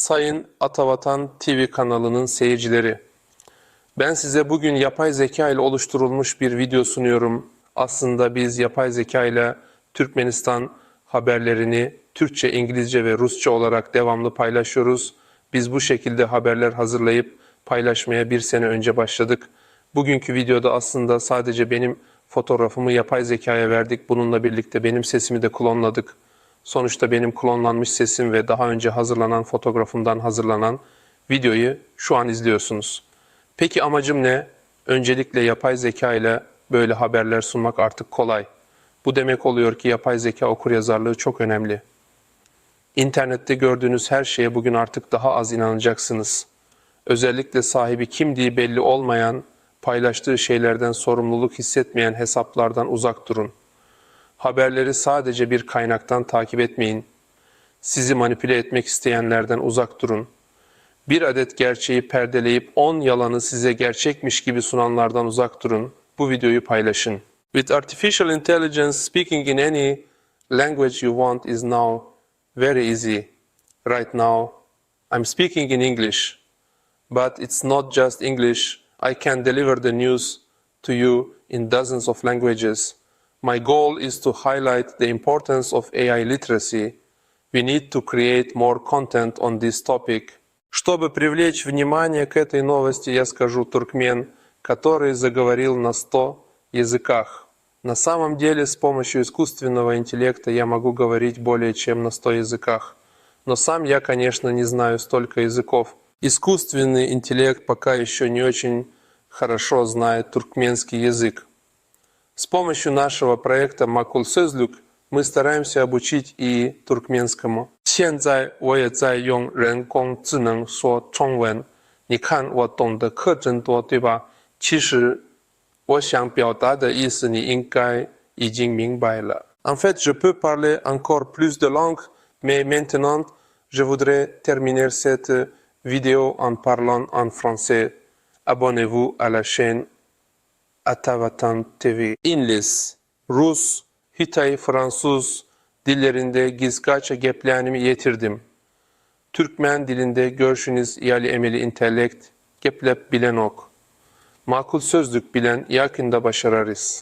Sayın Atavatan TV kanalının seyircileri, ben size bugün yapay zeka ile oluşturulmuş bir video sunuyorum. Aslında biz yapay zeka ile Türkmenistan haberlerini Türkçe, İngilizce ve Rusça olarak devamlı paylaşıyoruz. Biz bu şekilde haberler hazırlayıp paylaşmaya bir sene önce başladık. Bugünkü videoda aslında sadece benim fotoğrafımı yapay zekaya verdik. Bununla birlikte benim sesimi de klonladık. Sonuçta benim klonlanmış sesim ve daha önce hazırlanan fotoğrafımdan hazırlanan videoyu şu an izliyorsunuz. Peki amacım ne? Öncelikle yapay zeka ile böyle haberler sunmak artık kolay. Bu demek oluyor ki yapay zeka okuryazarlığı çok önemli. İnternette gördüğünüz her şeye bugün artık daha az inanacaksınız. Özellikle sahibi kimdiği belli olmayan, paylaştığı şeylerden sorumluluk hissetmeyen hesaplardan uzak durun. Haberleri sadece bir kaynaktan takip etmeyin. Sizi manipüle etmek isteyenlerden uzak durun. Bir adet gerçeği perdeleyip 10 yalanı size gerçekmiş gibi sunanlardan uzak durun. Bu videoyu paylaşın. With artificial intelligence, speaking in any language you want is now very easy. Right now, I'm speaking in English. But it's not just English. I can deliver the news to you in dozens of languages. My goal is to highlight the importance of AI literacy. We need to create more content on this topic. Чтобы привлечь внимание к этой новости, я скажу туркмен, который заговорил на 100 языках. На самом деле, с помощью искусственного интеллекта я могу говорить более чем на 100 языках. Но сам я, конечно, не знаю столько языков. Искусственный интеллект пока еще не очень хорошо знает туркменский язык. С помощью нашего проекта Makul Sözlük мы стараемся обучить и туркменскому. 现在我也在用人工智能说中文，你看我懂得可真多，对吧？其实我想表达的意思你应该已经明白了。En fait, je peux parler encore plus de langues, mais maintenant, je voudrais terminer cette vidéo en parlant en français. Abonnez-vous à la chaîne Atavatan TV. İngliz, Rus, Hytaý, Fransuz dillerinde gysgaça geplänimi ýetirdim. Türkmen dilinde görşüňiz ýaly emeli intellekt gepläp bilenok. Makul Sözlük bilen ýakynda başararys.